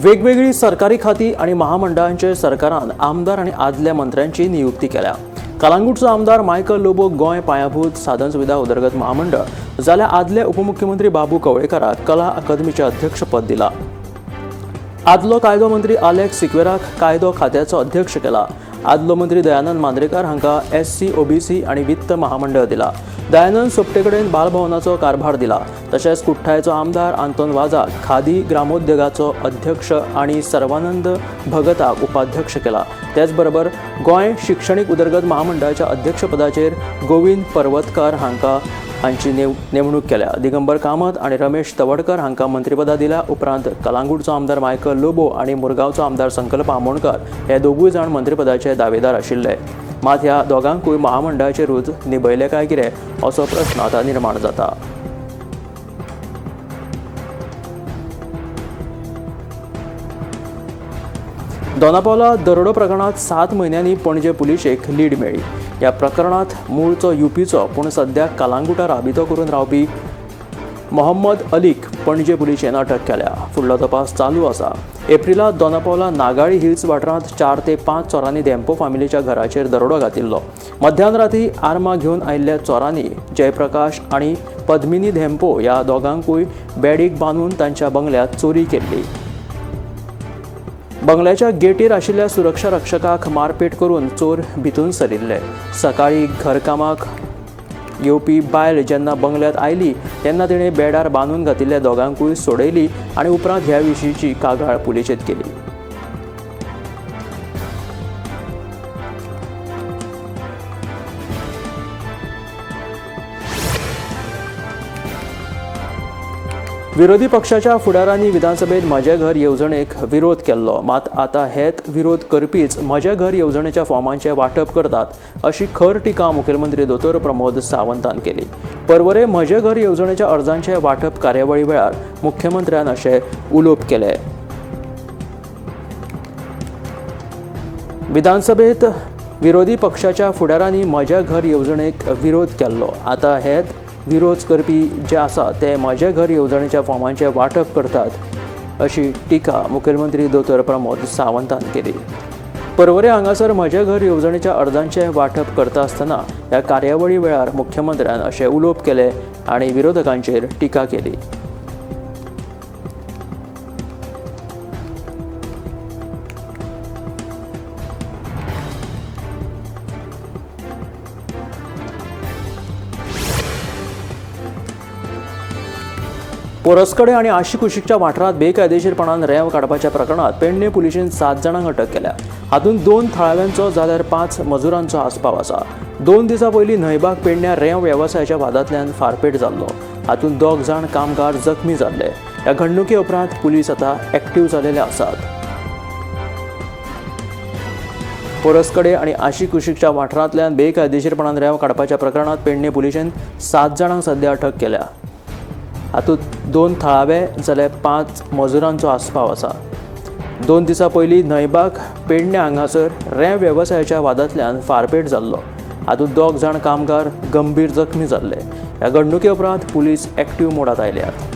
वेगवेगळी सरकारी खाती आनी महामंडळांचे सरकारान आमदार आनी आदल्या मंत्र्यांची नियुक्ती केल्या. कलांगूटचो आमदार मायकल लोबो गोंय पायाभूत साधनसुविधा उदरगत महामंडळ जाल्यार आदले उपमुख्यमंत्री बाबू कवळेकाराक कला अकादमीचें अध्यक्षपद दिला. आदलो कायदो मंत्री आलेक्स सिक्वेराक कायदो खात्याचो अध्यक्ष केला. आदलो मंत्री दयानंद मांद्रेकार हांकां SC OBC आनी वित्त महामंडळ दिला. दयानंद सोपटे कडेन बालभवनाचो कारभार दिला. तशेंच कुठ्ठायचो आमदार आंतोन वाजाक खादी ग्रामोद्योगाचो अध्यक्ष आनी सर्वानंद भगताक उपाध्यक्ष केला. त्याच बरोबर गोंय शिक्षणीक उदरगत महामंडळाच्या अध्यक्षपदाचेर गोविंद पर्वतकार हांची नेमणूक केल्या. दिगंबर कामत आनी रमेश तवडकर हांकां मंत्रीपदां दिल्या. उपरांत कलांगूटचो आमदार मायकल लोबो आनी मुरगांवचो आमदार संकल्प आमोणकर हे दोगूय जाण मंत्रीपदाचे दावेदार आशिल्ले. मात ह्या दोगांकूय महामंडळाचे रूच निभयले काय कितें असो प्रश्न आतां निर्माण जाता. दोनापावला दरोडो प्रकरणात 7 म्हयन्यांनी पणजे पुलिशेक लीड मेळ्ळी. ह्या प्रकरणात मूळचो युपीचो पूण सद्या कलांगुटा राबितो करून रावपी मोहम्मद अलीक पणजे पुलिशेन अटक केल्या. फुडलो तपास चालू आसा. एप्रिलात दोनापावला नागाळी हिल्स वाठारांत 4 ते 5 चोरांनी धेंपो फामिलीच्या घराचेर दरोडो घातिल्लो. मध्यान राती आर्मां घेवन आयिल्ल्या चोरांनी जयप्रकाश आनी पद्मिनी धेंपो ह्या दोगांकूय बेडीक बांदून तांच्या बंगल्यात चोरी केल्ली. बंगल्याच्या गेटीर आशिल्ल्या सुरक्षा रक्षकाक मारपेट करून चोर भितून सरिल्ले. सकाळी घरकामाक येवपी बायल जेन्ना बंगल्यात आयली तेन्ना तिणें बेडार बांदून घातिल्ल्या दोगांकूय सोडयली आनी उपरांत ह्या विशींची कागाळ पुलिशेंत केली. विरोधी पक्षाच्या फुडारांनी विधानसभेत म्हजें घर येवजणेक विरोध केल्लो. मात आतां हेच विरोध करपीच म्हजें घर येवजणेच्या फॉर्मांचें वांटप करतात अशी खर टिका मुखेलमंत्री दोतोर प्रमोद सावंतान केली. परवरे म्हजें घर येवजणेच्या अर्जांचें वांटप कार्यावळी वेळार मुख्यमंत्र्यान अशें उलोवप केलें. विधानसभेत विरोधी पक्षाच्या फुडारांनी म्हजें घर येवजणेक विरोध केल्लो. आतां हेच विरोध करपी जे आसा ते म्हजें घर येवजणेच्या फॉर्मांचें वांटप करतात अशी टिका मुखेलमंत्री दोतोर प्रमोद सावंतान केली. परवरे हांगासर म्हजें घर येवजणेच्या अर्जांचें वांटप करता आसतना ह्या कार्यावळी वेळार मुख्यमंत्र्यान अशें उलोवप केलें आनी विरोधकांचेर टिका केली. पोरसकडे आनी आशिकुशीकच्या वाठारांत बेकायदेशीरपणान रेंव काडपाच्या प्रकरणात पेडणे पुलिशेन 7 जाणांक अटक केल्या. हातूंत 2 थळाव्यांचो जाल्यार 5 मजुरांचो आस्पाव आसा. 2 दिसां पयलीं न्हंयबाग पेडण्यां रेंव वेवसायाच्या वादांतल्यान फारपेट जाल्लो. हातूंत 2 जाण कामगार जखमी जाल्ले. ह्या घडणुके उपरांत पुलीस आतां एक्टीव जालेले आसात. पोरसकडे आनी आशिकुशीकच्या वाठारांतल्यान बेकायदेशीरपणान रेंव काडपाच्या प्रकरणात पेडणे पुलिशेन 7 जाणांक सद्या अटक केल्या. हातूंत 2 थळावे जाल्यार 5 मजुरांचो आस्पाव आसा. 2 दिसां पयलीं न्हंयबाग पेडणे हांगासर रेंव वेवसायाच्या वादांतल्यान फारपेट जाल्लो. हातूंत 2 जाण कामगार गंभीर जखमी जाल्ले. ह्या घडणुके उपरांत पुलीस एक्टीव मोडांत आयल्यात.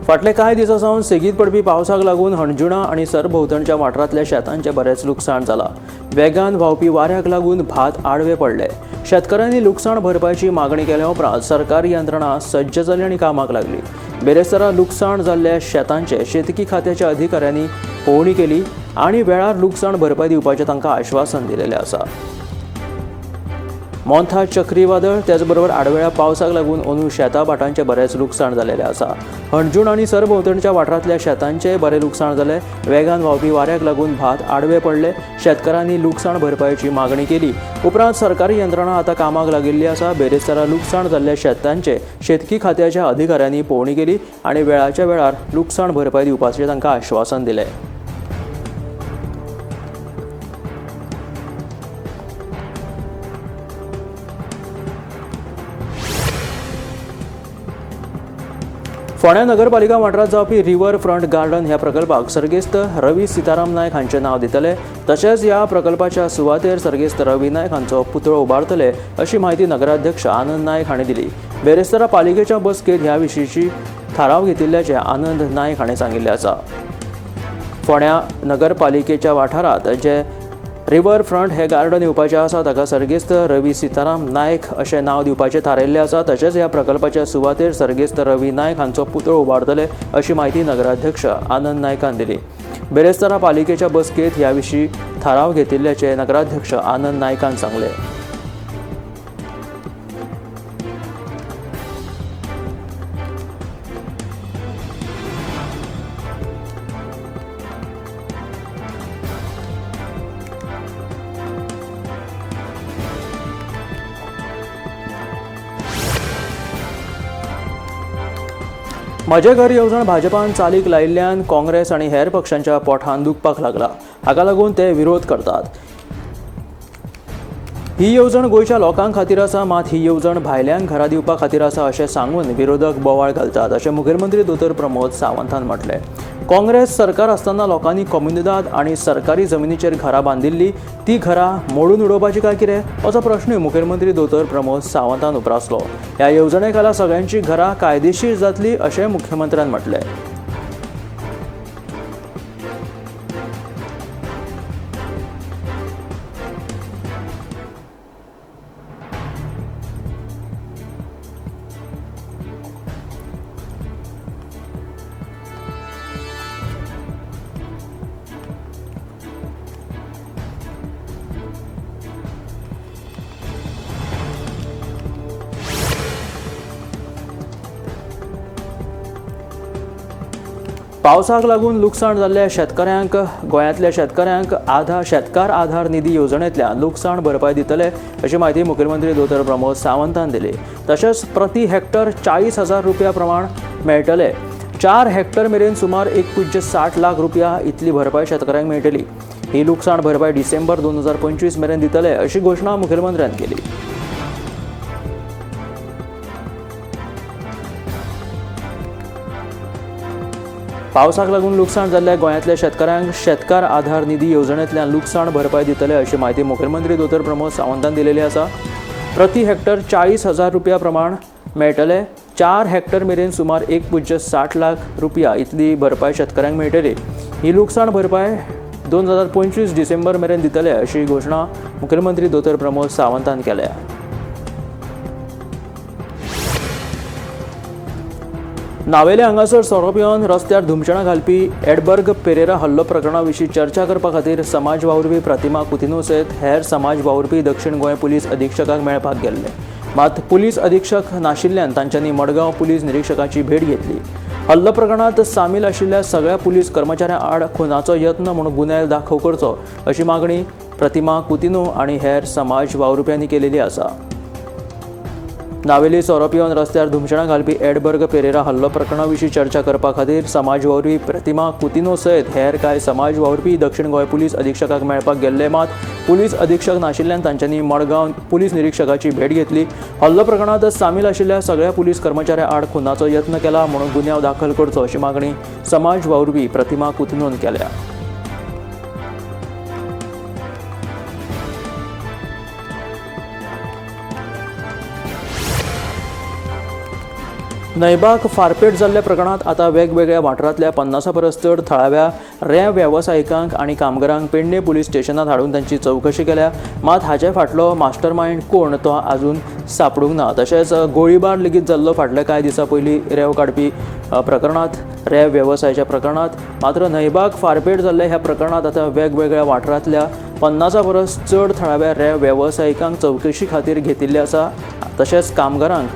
फाटले कांय दिसां सावन सेगीत पडपी पावसाक लागून हणजुणा आनी सरभोंवतणच्या वाठारांतल्या शेतांचें बरेंच लुकसाण जालां. वेगान व्हांवपी वाऱ्याक लागून भात आडवे पडले. शेतकारांनी लुकसाण भरपायची मागणी केल्या उपरांत सरकारी यंत्रणा सज्ज जाली आनी कामाक लागली. बेरेस्तारा लुकसाण जाल्ल्या शेतांचे शेतकी खात्याच्या अधिकाऱ्यांनी पळोवणी केली आनी वेळार लुकसाण भरपाय दिवपाचें तांकां आश्वासन दिलेलें आसा. मोंथा चक्रीवादळ त्याचबरोबर आडवेळ्या पावसाक लागून अंदू शेतां भाटांचें बरेंच लुकसाण जालेलें आसा. हणजूण आनी सरभोंवतणच्या वाठारांतल्या शेतांचें बरें लुकसाण जालें. वेगान व्हांवपी वाऱ्याक लागून भात आडवे पडले. शेतकारांनी लुकसाण भरपायेची मागणी केली. उपरांत सरकारी यंत्रणा आतां कामाक लागिल्ली आसा. बेरेस्तारा लुकसाण जाल्ल्या शेतांचे शेतकी खात्याच्या अधिकाऱ्यांनी पळोवणी केली आनी वेळाच्या वेळार लुकसाण भरपाय दिवपाचें तांकां आश्वासन दिलें. फोंड्या नगरपालिका वाठारांत जावपी रिवर फ्रंट गार्डन ह्या प्रकल्पाक सर्गेस्त रवी सीताराम नायक हांचें नांव दितले. तशेंच ह्या प्रकल्पाच्या सुवातेर सर्गेस्त रवी नायक हांचो पुतळो उबारतले अशी म्हायती नगराध्यक्ष आनंद नायक हांणी दिली. बेरेस्तारा पालिकेच्या बसकेंत ह्या विशींची थाराव घेतिल्ल्याचें आनंद नायक हांणी सांगिल्लें आसा. फोंड्या नगरपालिकेच्या वाठारांत जे रिवर फ्रंट हे गार्डन येवपाचें आसा ताका सर्गेस्त रवी सीताराम नायक अशें नांव दिवपाचें थारायिल्लें आसा. तशेंच ह्या प्रकल्पाच्या सुवातेर सर्गेस्त रवी नायक हांचो पुतळो उबारतले अशी म्हायती नगराध्यक्ष आनंद नायकान दिली. बेरेस्तारा पालिकेच्या बसकेंत ह्या विशीं थाराव घेतिल्ल्याचें नगराध्यक्ष आनंद नायकान सांगलें. म्हजें घर येवजण भाजपान चालीक लायिल्ल्यान काँग्रेस आनी हेर पक्षांच्या पोठान दुखपाक लागला. हाका लागून ते विरोध करतात. ही येवजण गोंयच्या लोकां खातीर आसा, मात ही येवजण भायल्यांक घरा दिवपा खातीर आसा अशें सांगून विरोधक बोवाळ घालतात अशें मुखेलमंत्री दोतोर प्रमोद सावंतान म्हटलें. काँग्रेस सरकार आसतना लोकांनी कोमुनिदाद आनी सरकारी जमिनीचेर घरां बांदिल्ली, ती घरां मोडून उडोवपाची काय कितें असो प्रश्नूय मुखेलमंत्री दोतोर प्रमोद सावंतान उप्रासलो. ह्या येवजणे खाला सगळ्यांची घरां कायदेशीर जातली अशें मुख्यमंत्र्यान म्हटलें. पावसाक लागून लुकसाण जाल्ल्या शेतकऱ्यांक गोंयांतल्या शेतकऱ्यांक शेतकार आधार निधी येवजणेंतल्यान लुकसाण भरपाय दितले अशी म्हायती मुखेलमंत्री दोतोर प्रमोद सावंतान दिली. तशेंच प्रति हेक्टर 40,000 रुपया प्रमाण मेळटले. 4 हेक्टर मेरेन सुमार 1.60 लाख रुपया इतली भरपाय शेतकऱ्यांक मेळटली. ही लुकसाण भरपाय डिसेंबर 2025 मेरेन दितले अशी घोशणा मुखेलमंत्र्यान केली. पावसाक लागून लुकसाण जाल्ल्या गोंयांतल्या शेतकऱ्यांक शेतकार आधार निधी येवजणेंतल्यान लुकसाण भरपाय दितले अशी म्हायती मुखेलमंत्री दोतोर प्रमोद सावंतान दिलेली आसा. प्रति हेक्टर 40,000 रुपया प्रमाण मेळटले. 4 हेक्टर मेरेन सुमार 1.60 लाख रुपया इतली भरपाय शेतकऱ्यांक मेळटली. ही लुकसाण भरपाय 2025 डिसेंबर मेरेन दितले अशी घोशणा मुखेलमंत्री दोतोर प्रमोद सावंतान केल्या. नावेले हांगासर सोरो पिवन रस्त्यार धुमशणां घालपी एडबर्ग पेरेरा हल्लो प्रकरणा विशीं चर्चा करपा खातीर समाज वावुरपी प्रतिमा कुतिन्हो सयत हेर समाज वावुरपी दक्षिण गोंय पुलीस अधीक्षकाक मेळपाक गेल्ले. मात पुलीस अधीक्षक नाशिल्ल्यान तांच्यांनी मडगांव पुलीस निरीक्षकाची भेट घेतली. हल्लो प्रकरणांत सामील आशिल्ल्या सगळ्या पुलीस कर्मचाऱ्यां आड खुनाचो यत्न म्हूण गुन्यांव दाखल करचो अशी मागणी प्रतिमा कुतिन्हो आनी हेर समाज वावुरप्यांनी केलेली आसा. नावेली सोरो पिवन रस्त्यार धुमशणां घालपी एडबर्ग पेरेरा हल्लो प्रकरणा विशीं चर्चा करपा खातीर समाज वावुरपी प्रतिमा कुतिन्हो सयत हेर कांय समाज वावुरपी दक्षिण गोंय पुलीस अधीक्षकाक मेळपाक गेल्ले. मात पुलीस अधीक्षक नाशिल्ल्यान तांच्यांनी मडगांव पुलीस निरीक्षकाची भेट घेतली. हल्लो प्रकरणांत सामील आशिल्ल्या सगळ्या पुलीस कर्मचाऱ्यां आड खुनाचो यत्न केला म्हणून गुन्यांव दाखल करचो अशी मागणी समाज वावुरपी प्रतिमा कुतिन्होन केल्या. न्हंयबाग फारपेट जाल्ल्या प्रकरणांत आतां वेगवेगळ्या वाठारांतल्या 50 परस चड थळाव्या रेंव वेवसायिकांक आनी कामगारांक पेडणे पुलीस स्टेशनांत हाडून तांची चवकशी केल्या. मात हाचे फाटलो मास्टरमायंड कोण तो आजून सापडूंक ना. तशेंच गोळीबार लेगीत जाल्लो फाटल्या कांय दिसां पयलीं रेंव काडपी प्रकरणांत, रेंव वेवसायाच्या प्रकरणांत. मात्र न्हंयबाग फारपेट जाल्ल्या ह्या प्रकरणांत आतां वेगवेगळ्या वाठारांतल्या 50 परस चड थळाव्या रेंव वेवसायिकांक चवकशी खातीर घेतिल्ले आसा. तशेंच कामगारांक,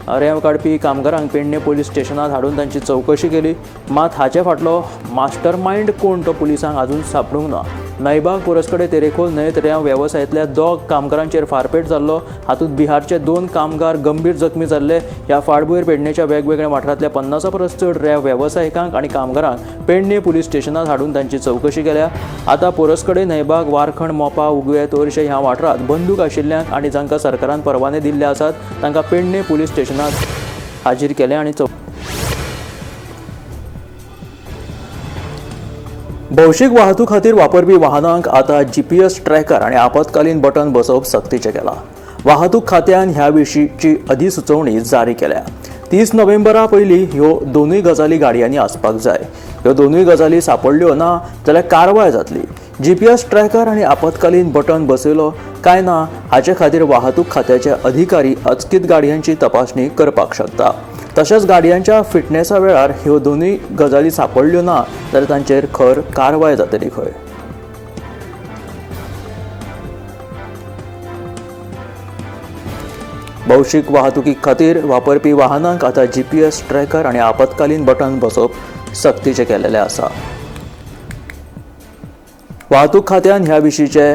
रेंव काडपी कामगारांक पेडणे पुलीस स्टेशनांत हाडून तांची चवकशी केली. मात हाचे फाटलो मास्टरमायंड कोण तो पुलिसांक आजून सापडूंक ना. न्हंयबाग पुरस्कडे तेरेखोल न्हंयत रेंव वेवसायांतल्या 2 कामगारांचेर फारपेट जाल्लो. हातूंत बिहारचे 2 कामगार गंभीर जखमी जाल्ले. ह्या फाटभुंयेर पेडणेच्या वेगवेगळ्या वाठारांतल्या 50 परस चड रेंव वेवसायिकांक आनी कामगारांक पेडणे पुलीस स्टेशनांत हाडून तांची चवकशी केल्या. आतां पुरस्कडे न्हंयबाग, वारखंड, मोपा, उगवे, तोरशे ह्या वाठारांत बंदूक आशिल्ल्यांक आनी जांकां सरकारान परवाने दिल्ले आसात तांकां पेडणे पुलीस स्टेशनांत हाजीर केले आनी भौशीक वाहतूक खातीर वापरपी वाहनांक आतां जीपीएस ट्रॅकर आनी आपत्कालीन बटन बसोवप सक्तीचें केलां. वाहतूक खात्यान ह्या विशींची अधिसुचोवणी जारी केल्या. 30 नोव्हेंबरा पयलीं ह्यो दोनूय गजाली गाडयांनी आसपाक जाय. ह्यो दोनूय गजाली सापडल्यो ना जाल्यार कारवाय जातली. जीपीएस ट्रॅकर आनी आपत्कालीन बटन बसयलो काय ना हाचे खातीर वाहतूक खात्याचे अधिकारी अचकीत गाडयांची तपासणी करपाक शकता. तशेंच गाडयांच्या फिटनेसा वेळार ह्यो दोनूय गजाली सापडल्यो ना जाल्यार तांचेर खर कारवाय जातली खंय. भौशीक वाहतुकी खातीर वापरपी वाहनांक आतां जीपीएस ट्रॅकर आनी आपत्कालीन बटन बसोवप सक्तीचें केल्लें आसा. वाहतूक खात्यान ह्या विशींचे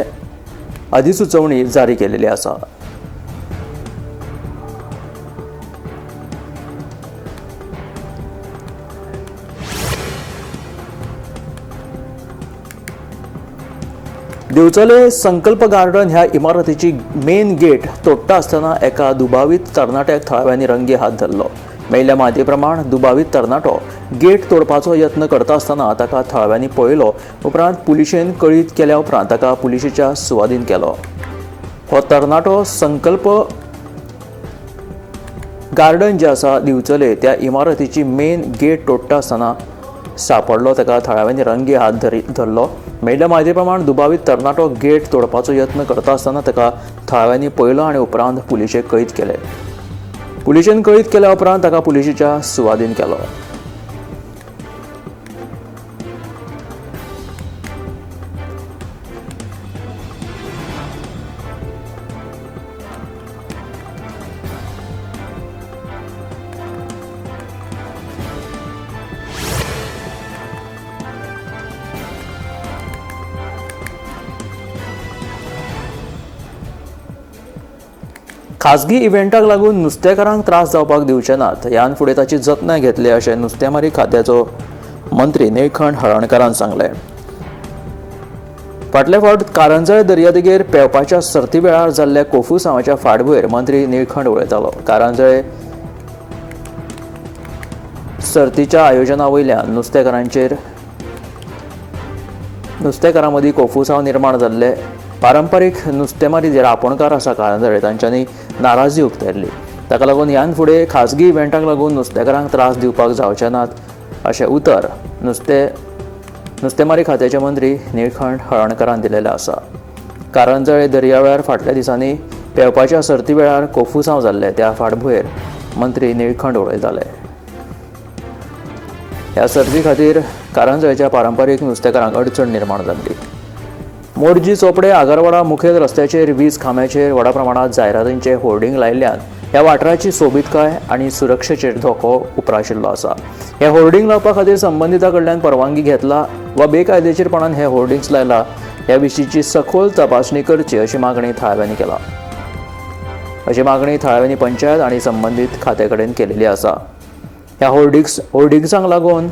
अधिसुचोवणी जारी केलेली आसा. दिवचले संकल्प गार्डन ह्या इमारतीची मेन गेट तोडटा आसतना एका दुबावीत तरणाट्याक थळाव्यांनी रंगे हात धरलो. मेळिल्ल्या म्हायती प्रमाण दुबावीत तरणाटो गेट तोडपाचो यत्न करता आसतना ताका थळाव्यांनी पळयलो. उपरांत पुलिशेन कळीत केल्या उपरांत ताका पुलिशेच्या सुवादीन केलो. हो तरणाटो संकल्प गार्डन जे आसा दिवचले त्या इमारतीची मेन गेट तोडटा आसतना सापडलो. ताका थळाव्यांनी रंगे हात धरलो. मेळिल्ल्या म्हायती प्रमाण दुबावीत तरणाटो गेट तोडपाचो यत्न करता आसतना ताका थळाव्यांनी पळयलो आनी उपरांत पुलिशेक कळीत केले. पुलिशेन कळीत केल्या उपरांत ताका पुलिशेच्या सुवादीन केलो. खाजगी इव्हेंटाक लागून नुस्तेकारांक त्रास जावपाक दिवचे नात, ह्यान फुडें ताची जतनाय घेतले अशें नुस्तेमारी खात्याचो मंत्री निळखंठ हळर्णकारान सांगलें. फाटले फावट कारंजळे दर्यादेगेर पेंवपाच्या सर्ती वेळार जाल्ल्या कोफुसांवाच्या फाटभुंयेर मंत्री निळखंठ उलयतालो. कारंजळे सर्तीच्या आयोजना वयल्यान नुस्तेकारां मदीं कोफुसांव निर्माण जाल्ले. पारंपारीक नुस्तेमारी जे रापणकार आसा कारंजळे तांच्यांनी नाराजी उक्तायल्ली. ताका लागून ह्यान फुडें खाजगी इव्हेंटाक लागून नुस्तेकारांक त्रास दिवपाक जावचे नात अशें उतर नुस्तेमारी खात्याचे मंत्री निळखंठ हळर्णकारान दिलेलें आसा. कारंजळे दर्यावेळार फाटल्या दिसांनी पेंवपाच्या सर्ती वेळार कोफुसांव जाल्ले त्या फाटभुंयेर मंत्री निळखंठ उलयताले. ह्या सर्ती खातीर कारंजळेच्या पारंपारीक नुस्तेकारांक अडचण निर्माण जाल्ली. मोरजी चोपडे आगरवाडा मुखेल रस्त्याचेर वीज खांब्याचेर व्हडा प्रमाणात जायरातींचे होर्डिंग लायिल्ल्यान ह्या वाठाराची सोबीतकाय आनी सुरक्षेचेर धोको उप्राशिल्लो आसा. हे होर्डिंग लावपा खातीर संबंदिता कडल्यान परवानगी घेतला वा बेकायदेशीरपणान हे होर्डिंग्स लायला ह्या विशींची सखोल तपासणी करची अशी मागणी थळाव्यांनी केला. अशी मागणी थळाव्यांनी पंचायत आनी संबंदीत खात्या कडेन केलेली आसा. ह्या होर्डिंग्सांक लागून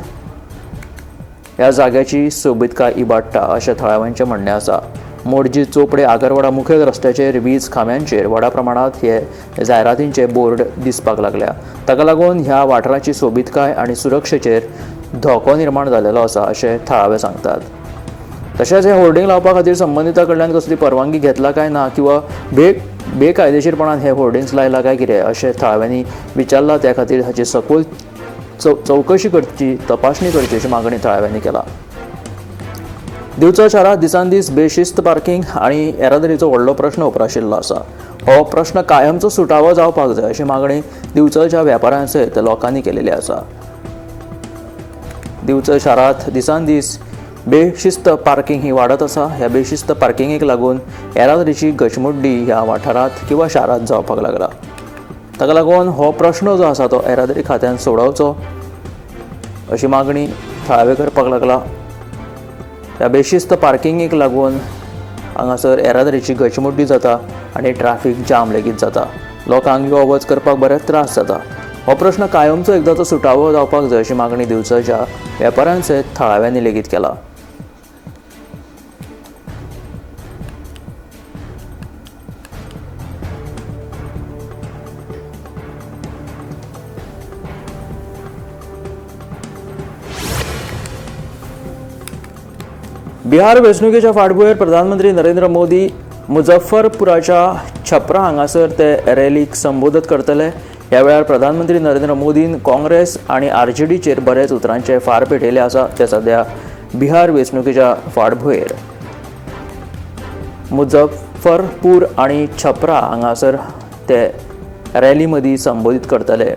ह्या जाग्याची सोबीतकाय इबाडटा अशें थळाव्यांचें म्हणणें आसा. मोरजी चोपडे आगरवाडा मुखेल रस्त्याचेर वीज खांब्यांचेर व्हडा प्रमाणांत हे जायरातींचे बोर्ड दिसपाक लागल्या. ताका लागून ह्या वाठाराची सोबीतकाय आनी सुरक्षेचेर धोको निर्माण जालेलो आसा अशें थळावे सांगतात. तशेंच हे होर्डिंग लावपा खातीर संबंदिता कडल्यान कसली परवानगी घेतला काय ना किंवा बेकायदेशीरपणान हे होर्डिंग्स लायला काय कितें अशें थळाव्यांनी विचारलां. त्या खातीर हाची सखोल चवकशी करची, तपासणी करची अशी मागणी थळाव्यांनी केला. दिवचल शारांत दिसान दीस बेशिस्त पार्किंग आनी येरादारीचो व्हडलो प्रश्न उप्राशिल्लो आसा. हो प्रश्न कायमचो सुटावो जावपाक जाय अशी मागणी दिवचलच्या वेपाऱ्यां सयत लोकांनी केलेली आसा. दिवचल शारांत दिसान दीस बेशिस्त पार्किंग ही वाडत आसा. ह्या बेशिस्त पार्किंगेक लागून येरादारीची गचमुड्डी ह्या वाठारांत किंवा शारांत जावपाक लागला. ताका लागून हो प्रश्न जो आसा तो येरादारी खात्यान सोडोवचो अशी मागणी थळावे करपाक लागला. ह्या बेशिस्त पार्किंगेक लागून हांगासर येरादारीची गचमुड्डी जाता आनी ट्राफीक जाम लेगीत जाता. लोकांक यो वच करपाक बरेच त्रास जाता. हो प्रश्न कायमचो एकदांचो सुटावो जावपाक जाय अशी मागणी दिवचलच्या वेपाऱ्यां सयत थळाव्यांनी लेगीत केला. बिहार वेंचणुकेच्या फाटभुंयेर प्रधानमंत्री नरेंद्र मोदी मुझफ्फरपुराच्या छपरा हांगासर ते रॅलीक संबोधत करतले. ह्या वेळार प्रधानमंत्री नरेंद्र मोदीन काँग्रेस आनी आरजेडीचेर बरेच उतरांचे फार पेटयले आसा. ते सध्या बिहार वेंचणुकेच्या फाटभुंयेर मुझफ्फरपूर आनी छपरा हांगासर ते रॅली मदीं संबोधीत करतले.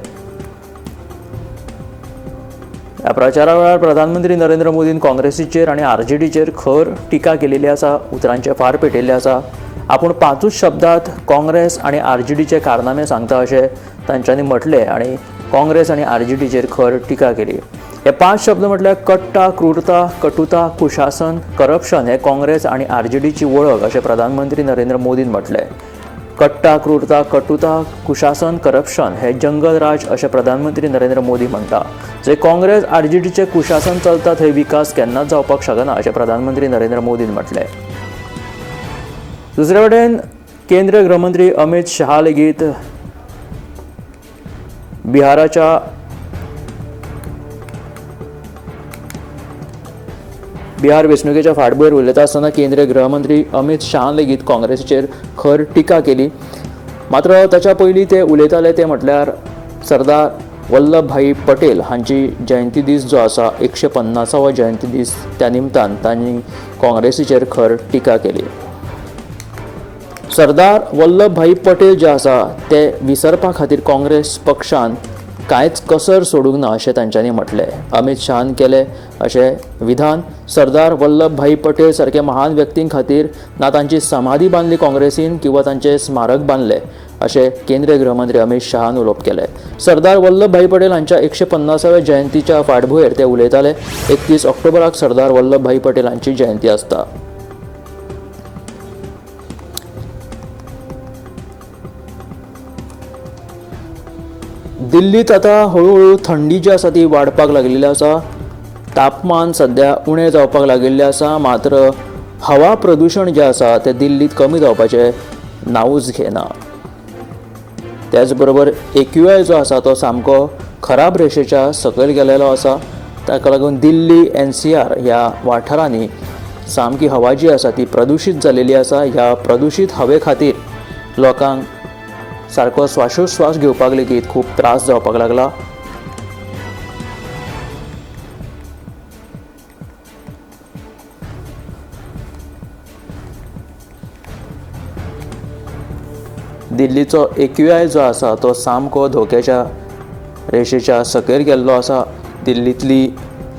ह्या प्रचारा वेळार प्रधानमंत्री नरेंद्र मोदीन काँग्रेसीचेर आनी आरजेडीचेर खर टिका केलेली आसा, उतरांचे फार पेटयल्ले आसा. आपूण 5 शब्दांत काँग्रेस आनी आरजेडीचे कारनामे सांगता अशें तांच्यांनी म्हटलें आनी काँग्रेस आनी आरजेडीचेर खर टिका केली. हे 5 शब्द म्हटल्यार कट्टा, क्रूरता, कटुता, कुशासन, करप्शन हे काँग्रेस आनी आरजेडीची वळख अशें प्रधानमंत्री नरेंद्र मोदीन म्हटलें. कट्टा, क्रूरता, कटुता, कुशासन, करप्शन हे जंगल राज अशें प्रधानमंत्री नरेंद्र मोदी म्हणटा. जे काँग्रेस आरजेडीचे कुशासन चलता थंय विकास केन्नाच जावपाक शकना अशें प्रधानमंत्री नरेंद्र मोदीन म्हटलें. दुसरे वटेन केंद्रीय गृहमंत्री अमित शहा लेगीत बिहाराच्या बिहार वेंचणुकेच्या फाटभुंयेर उलयता आसतना केंद्रीय गृहमंत्री अमित शहान लेगीत काँग्रेसीचेर खर टिका केली. मात्र ताच्या पयलीं ते उलयताले ते म्हटल्यार सरदार वल्लभभाई पटेल हांची जयंती दीस जो आसा 150वो जयंती दीस, त्या निमतान तांणी काँग्रेसीचेर खर टिका केली. सरदार वल्लभभाई पटेल जे आसा ते विसरपा खातीर काँग्रेस पक्षान कांयच कसर सोडूंक ना अशें तांच्यांनी म्हटलें. अमित शहान केलें अशें विधान सरदार वल्लभभाई पटेल सारके महान व्यक्तीं खातीर ना तांची समाधी बांदली काँग्रेसीन किंवा तांचें स्मारक बांदलें अशें केंद्रीय गृहमंत्री अमित शहान उलोवप केलें. सरदार वल्लभभाई पटेल हांच्या 150व्या जयंतीच्या फाटभुंयेर ते उलयताले. 31 ऑक्टोबराक सरदार वल्लभभाई पटेल हांची जयंती आसता. दिल्लीत आतां हळुहळू थंडी जी आसा ती वाडपाक लागिल्ली आसा. तापमान सद्या उणें जावपाक लागिल्लें आसा, मात्र हवा प्रदुशण जें आसा तें दिल्लीत कमी जावपाचें नांवूच घेना. त्याच बरोबर AQI जो आसा तो सामको खराब रेशेच्या सकयल गेलेलो आसा. ताका लागून दिल्ली NCR ह्या वाठारांनी सामकी हवा जी आसा ती प्रदुशीत जालेली आसा. ह्या प्रदुशीत हवे खातीर लोकांक सारको श्वासोश्वास घेवपाक लेगीत खूब त्रास जावपाक लागला. दिल्लीचो AQI जो आसा तो सामको धोक्याच्या रेशेच्या सकयल गेल्लो आसा. दिल्लींतली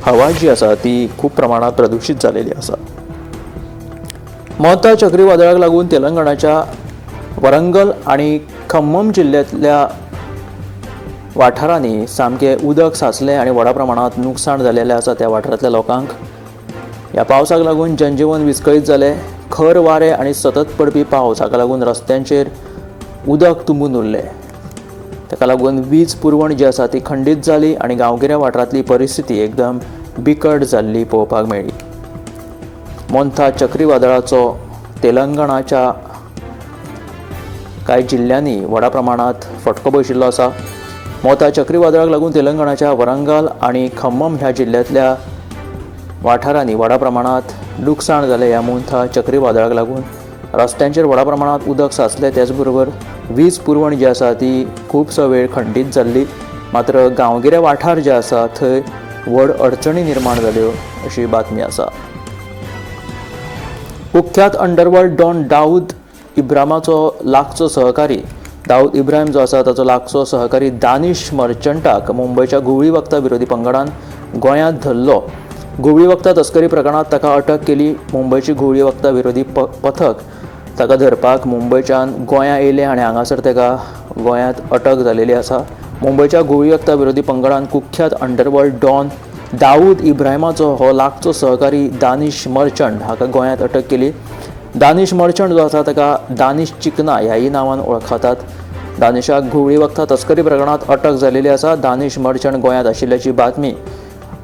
हवा जी आसा ती खूब प्रमाणांत प्रदुशीत जालेली आसा. मोंथा चक्रीवादळाक लागून तेलंगणाच्या वरंगल आनी खम्मम जिल्ल्यांतल्या वाठारांनी सामकें उदक साचलें आनी व्हडा प्रमाणांत नुकसाण जालेलें आसा त्या वाठारांतल्या लोकांक. ह्या पावसाक लागून जनजीवन विस्कळीत जालें. खर वारें आनी सतत पडपी पावस हाका लागून रस्त्यांचेर उदक तुंबून उरलें. ताका लागून वीज पुरवण जी आसा ती खंडीत जाली आनी गांवगिऱ्या वाठारांतली परिस्थिती एकदम बिकट जाल्ली पळोवपाक मेळ्ळी. मोंथा चक्रीवादळाचो तेलंगणाच्या कांय जिल्ल्यांनी व्हडा प्रमाणांत फटको बशिल्लो आसा. मोंथा चक्रीवादळाक लागून तेलंगणाच्या वरंगल आनी खम्मम ह्या जिल्ल्यांतल्या वाठारांनी व्हडा प्रमाणांत लुकसाण जालें. ह्या मोंथा चक्रीवादळाक लागून रस्त्यांचेर व्हडा प्रमाणांत उदक साचलें, त्याचबरोबर वीज पुरवण जी आसा ती खुबसो वेळ खंडीत जाल्ली. मात्र गांवगिरे वाठार जे आसा थंय व्हड अडचणी निर्माण जाल्यो अशी बातमी आसा. कुख्यात अंडरवर्ल्ड डॉन दाऊद इब्राहिमाचो लागचो सहकारी दाऊद इब्राहिम जो आसा ताचो लागचो सहकारी दानिश मर्चंटाक मुंबयच्या घुंवळी वखदां विरोधी पंगडान गोंयांत धरलो. घुंवळी वखदां तस्करी प्रकरणांत ताका अटक केली. मुंबयची घुंवळी वखदां विरोधी पथक ताका धरपाक मुंबयच्यान गोंयां येयलें आनी हांगासर ताका गोंयांत अटक जालेली आसा. मुंबयच्या घुंवळी वखदां विरोधी पंगडान कुख्यात अंडरवर्ल्ड डॉन दाऊद इब्राहिमाचो हो लागचो सहकारी दानिश मर्चंट हाका गोंयांत अटक केली. दानिश मर्चंट जो आसा ताका दानिश चिकना ह्याय नांवान वळखतात. दानिशाक घुंवळी वखदां तस्करी प्रकरणांत अटक जालेली आसा. दानिश मर्चंट गोंयांत आशिल्ल्याची बातमी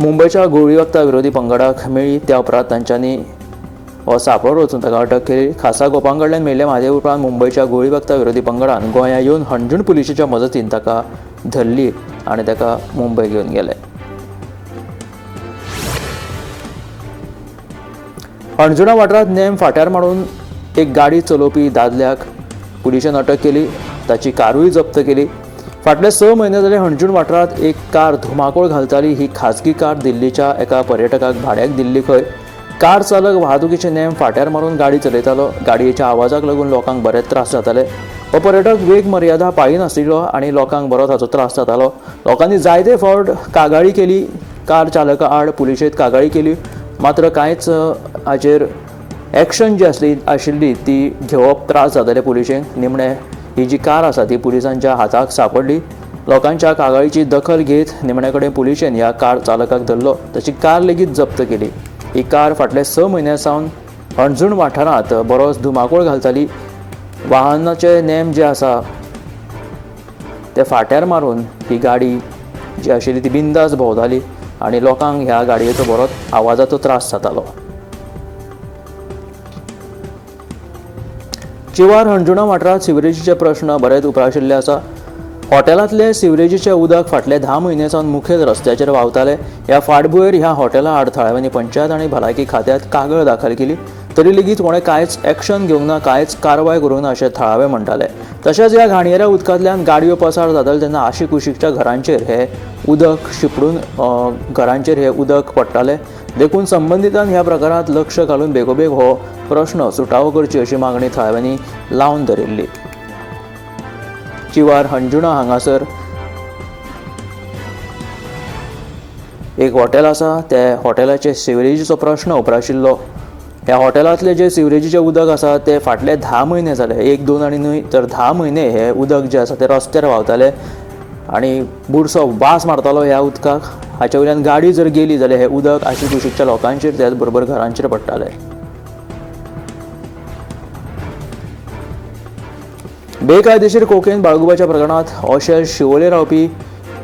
मुंबयच्या घुंवळी वखदां विरोधी पंगडाक मेळ्ळी. त्या उपरांत तांच्यांनी हो सांपळो रचून ताका अटक केली. खासा गोपां कडल्यान मेळिल्ले म्हादे उपरांत मुंबयच्या घुंवळी वखदां विरोधी पंगडान गोंयां येवन हणजूण पुलिशेच्या मजतीन ताका धरली आनी ताका मुंबय घेवन गेले. हणजुणा वाठारांत नेम फाट्यार मारून एक गाडी चलोवपी दादल्याक पुलिशेन अटक केली. ताची कारूय जप्त केली. फाटले 6 म्हयने जाले हणजूण वाठारांत एक कार धुमाकूळ घालताली. ही खाजगी कार दिल्लीच्या एका पर्यटकाक भाड्याक दिल्ली खंय. कार चालक वाहतुकीचे नेम फाट्यार मारून गाडी चलयतालो. गाडयेच्या आवाजाक लागून लोकांक बरेच त्रास जाताले. हो पर्यटक वेग मर्यादा पाळिनाशिल्लो आनी लोकांक बरोच हाचो त्रास जातालो. लोकांनी जायते फावट कागाळी केली, कार चालका आड पुलिशेंत कागाळी केली, मात्र कांयच हाचेर एक्शन जी आसली आशिल्ली ती घेवप त्रास जाताले पुलिशेंक. निमणें ही जी कार आसा ती पुलिसांच्या हाताक सांपडली. लोकांच्या कागाळीची दखल घेत निमणे कडेन पुलिशेन ह्या कार चालकाक धरलो. ताची कार लेगीत जप्त केली. ही कार फाटले 6 म्हयन्यां सावन हणजूण वाठारांत बरोच धुमाकूळ घालताली. वाहनाचे नेम जे आसा ते फाट्यार मारून ही गाडी जी आशिल्ली ती बिंदास भोंवताली आनी लोकांक ह्या गाडयेचो बरोच आवाजाचो त्रास जातालो. चिवार हणजुणा वाठारांत सिवरेजीचे प्रश्न बरेच उप्राशिल्ले आसा. हॉटेलांतले सिवरेजीचें उदक फाटले 10 म्हयने सावन मुखेल रस्त्याचेर व्हांवताले. ह्या फाटभुंयेर ह्या हॉटेला आड थळाव्यांनी पंचायत आनी भलायकी खात्यांत कागळ दाखल केली, तरी लेगीत कोणें कांयच एक्शन घेवंक ना, कांयच कारवाय करूंक ना अशें थळावे म्हणटाले. तशेंच ह्या घाणयेऱ्या उदकांतल्यान गाडयो पसार जाताले तेन्ना आशिकुशीकच्या घरांचेर हे उदक शिंपडून घरांचेर हे उदक पडटालें. देखून संबंदितान ह्या प्रकारांत लक्ष घालून बेगोबेग हो प्रश्न सुटावो करची अशी मागणी थळाव्यांनी लावन धरिल्ली. चिवार हणजुणा हांगासर एक हॉटेल आसा. त्या हॉटेलाचे सिवरेजीचो प्रश्न उप्राशिल्लो. ह्या हॉटेलांतले जे सिवरेजीचें उदक आसा ते फाटले 10 म्हयने जाले, 1 2 आनी न्हय तर 10 म्हयने हे उदक जे आसा ते रस्त्यार व्हांवताले आनी बुरसो वास मारतालो ह्या उदकाक. हाचे वयल्यान गाडी जर गेली जाल्यार हें उदक आशिकुशीकच्या लोकांचेर त्याच बरोबर घरांचेर पडटालें. बेकायदेशीर कोकेन बाळगुपाच्या प्रकरणांत ओशेल शिवोले रावपी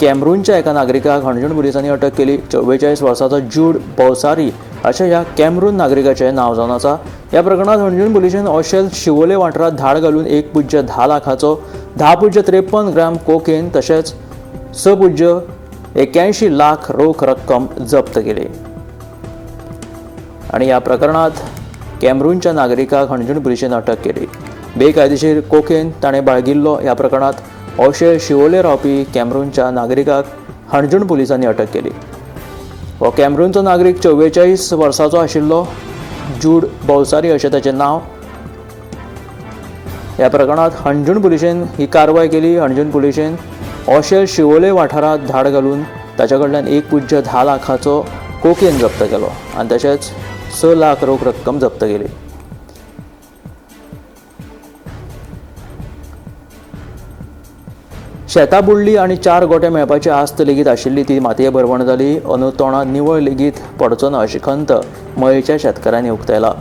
कॅमरूनच्या एका नागरिकाक हणजूण पुलिसांनी अटक केली. 44 वर्साचो जूड बौसारी अशें ह्या कॅमरून नागरिकाचें नांव जावन आसा. ह्या प्रकरणांत हणजूण पुलिशेन ओशेल शिवोले वाठारांत धाड घालून 1.10 लाखाचो 10.53 ग्राम कोकेन तशेंच 6.81 लाख रोख रक्कम जप्त केली. आनी ह्या प्रकरणांत कॅमरूनच्या नागरिकाक हणजूण पुलिशेन अटक केली. बेकायदेशीर कोकेन ताणें बाळगिल्लो. ह्या प्रकरणांत ओशेल शिवोले रावपी कॅमरूनच्या नागरिकाक हणजूण पुलिसांनी अटक केली. हो कॅमरूनचो नागरीक 44 वर्साचो आशिल्लो. जूड बौसारी अशें ताचें नांव. ह्या प्रकरणांत हणजूण पुलिशेन ही कारवाय केली. हणजूण पुलिशेन ओशेल शिवोले वाठारांत धाड घालून ताच्या कडल्यान 1.10 लाखाचो कोकेन जप्त केलो आनी तशेंच 6 लाख रोख रक्कम जप्त केली. शेतां बुडली आनी 4 गोटे मेळपाची आस्त लेगीत आशिल्ली ती मातये भरवण जाली. अंदू तोंडां निवळ लेगीत पडचो ना अशी खंत मयेच्या शेतकारांनी उक्तायला.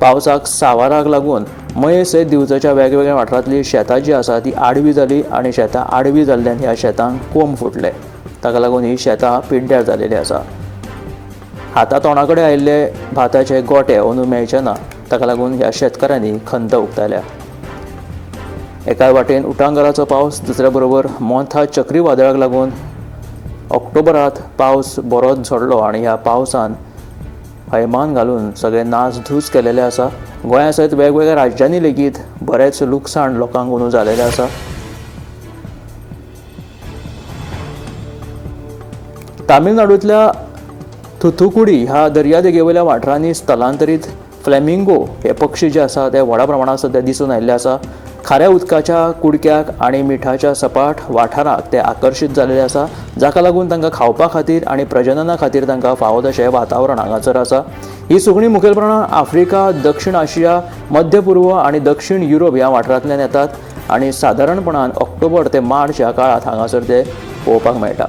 पावसाक सावाराक लागून मये सयत दिवचलच्या वेगवेगळ्या वाठारांतली शेतां जी आसा ती आडवी जाली आनी शेतां आडवी जाल्ल्यान ह्या शेतांक कोंब फुटले. ताका लागून ही शेतां पिड्ड्यार जालेली आसा. हाता तोंडा कडेन आयिल्ले भाताचे गोटे अंदू मेळचे ना, ताका लागून ह्या शेतकारांनी खंत उक्तायल्या. एका वाटेन उटांगाराचो पावस, दुसऱ्या बरोबर मोंथा चक्रीवादळाक लागून ऑक्टोबरांत पावस बरोच झडलो आनी ह्या पावसान हयमान घालून सगळे नासधूस केलेले आसा. गोंया सयत वेगवेगळ्या राज्यांनी लेगीत बरेंच लुकसाण लोकांक अंदू जालेलें आसा. तामिळनाडूंतल्या थुथुकुडी ह्या दर्यादेगेवयल्या वाठारांनी स्थलांतरीत फ्लॅमिंगो हे पक्षी जे आसा ते व्हडा प्रमाणांत सद्या दिसून आयिल्ले आसा. खाऱ्या उदकाच्या कुडक्याक आनी मिठाच्या सपाट वाठाराक ते आकर्शीत जालेले आसा, जाका लागून तांकां खावपा खातीर आनी प्रजनना खातीर तांकां फावो तशें वातावरण हांगासर आसा. ही सुकणीं मुखेलपणान आफ्रिका, दक्षिण आशिया, मध्य पूर्व आनी दक्षिण युरोप ह्या वाठारांतल्यान येतात आनी सादारणपणान ऑक्टोबर ते मार्च ह्या काळांत हांगासर ते पळोवपाक मेळटा.